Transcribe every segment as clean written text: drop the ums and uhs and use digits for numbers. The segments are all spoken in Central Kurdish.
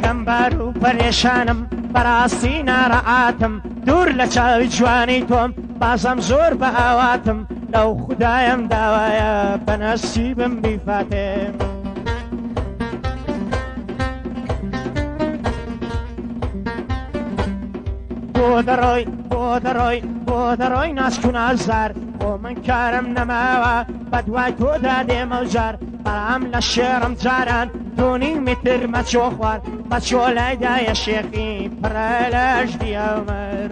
خەمبار و پەرێشانم، بەڕاستی ناڕەعاتم، دوور لە چاوی جوانی تۆم، بازم زۆر بە ئاواتم، لەو خودایم داوایە بە نەسیبم بیفاتێم. بۆ دەڕۆی، بۆ دەڕۆی، بۆ دەڕۆی ناسک و نازار، بۆ من کارم نەماوە بە دوای تۆدا دێمە جار، بەڵام لە شێڕم جاران تۆنی میتر مەچۆ خوار، مەچۆ لای دایە شێخی پڕە لەش دیەمر.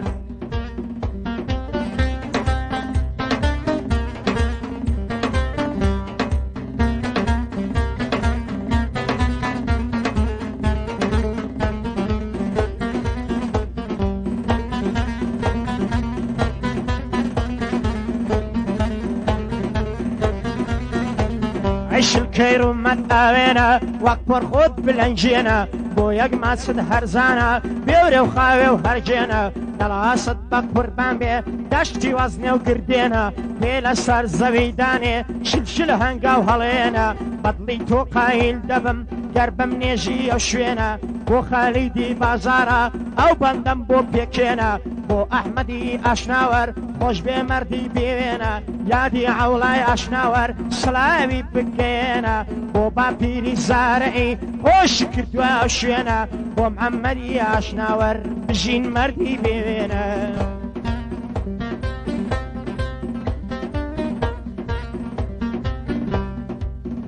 عیشل کەیر و مەتاوێنە وەک پڕ خۆت بلەنجێنە، بۆ یەک ماچت هەرزانە بێورێ و خاوێ و هەرگێنە، دەڵاست بە قوربان بێ دەشتی وەزنێ و گردێنە، پێ لەسەر زەوی دانێ شلشل هەنگاو هەڵێنە، بەدڵی تۆ قایل دەبم گەر بم نێژی ئەو شوێنە، بۆ خالیدی بازارە ئەو بەندەم بۆ پێکێنە، بۆ ئەحمەدی ئاشناوەر خۆش بێ مەردی بێوێنە، یادی عەوڵای ئاشناوەر سڵاوی بگەیەنە، بۆ باپیری زارعی خۆش کردووە ئەو شوێنە، بۆ محەممەدی ئاشناوەر بژین مەردی بێوێنە.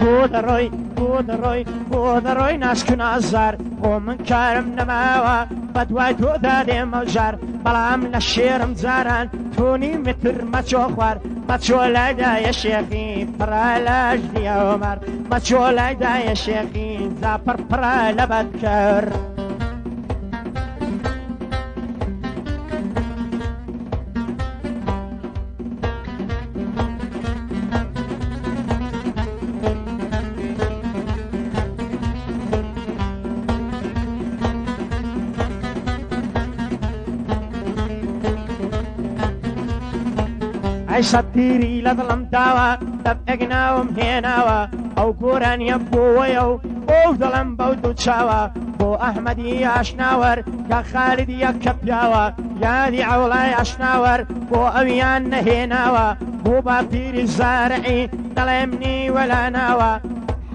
بۆ دەڕۆی، بۆ دەڕۆی، بۆ دەڕۆی ناسک و نازار، بۆ من کارم نەماوە بە دوای تۆدا دێمە جار، بەڵام لە شێرم جاران تۆنی متر مەچۆ خوار، مەچۆ لای دایە شێخی پڕە لەش دیەمەر، مەچۆ لای دایە شێخی زاپڕ پڕە لە بەدکەر. ئەی سەتیری لە دڵم داوە دەبێک ناوم هێناوە، ئەو گۆرانیە بۆوەیە و ئەو دڵم بەو دوو چاوە، بۆ ئەحمەدی ئاشناوەر کە خالیدی یەکە پیاوە، یادی عەوڵای ئاشناوەر بۆ ئەویان نەهێناوە، بۆ باپیری زارعی دەڵێم نیوە لە ناوە،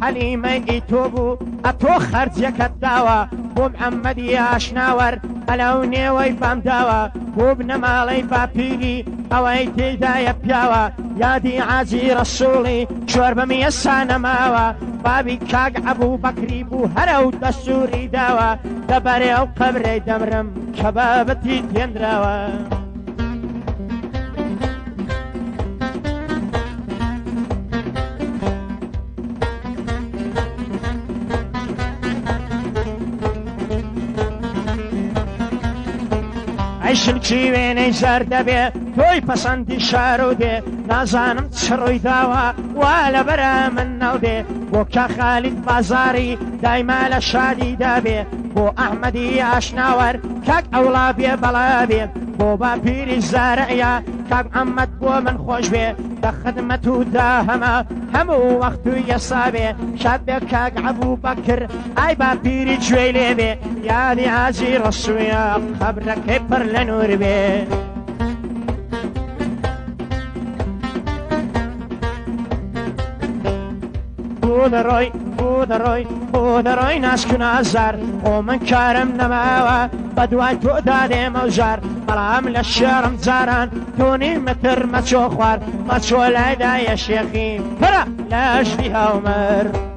حەلیمەی ئیتۆ بوو ئەتۆ خەرجەکەت داوە، بۆ محەممەدی ئاشناوەر ئەلەو نێوەی بامداوە، بۆ بنەماڵەی باپیری ئەوەی تێدایە پیاوە، یادی عاجی ڕەسووڵی چۆربەم یەسا نەماوە، بابی کاک عەبوو بەکری بوو هەرە و دەستووری داوە، دەبەرێ ئەو قەبرەی دەمرم کە بابەتی تێنراوە. ئەی شلکی وێنەی زەردە بێ تۆی پەسەندی شار و دێ، نازانم چ ڕووی داوە وا لەبەرە من نەڵدێ، بۆ کە خالید بازاری دایما لە شادی دابێ، بۆ ئەحمەدی ئاشناوەر کاک ئەوڵا بێ بەڵا بێ، بۆ باپیری زارعیا کاک محەممەد بۆ من خۆش بێ، دە خدمەت و داهەمە هەموو وەخت و یەسا بێ، شاد بێ کاک عەبوو بەکر ئای باپیری گوێی لێ بێ، یادی عاجی ڕەسوویە قەبرەکەی پڕ لە نوور بێ. بۆ دەڕۆی، بۆ دەڕۆی، بۆ دەڕۆی ناسک و نازار، بۆ من کارم نەماوە بە دوای تۆدا دێمە ژار، بەڵام لە شێڕم جاران تۆنی متر مەچۆ خوار، مەچۆ لای دایە شێخی پڕە لە ژی هاومەر.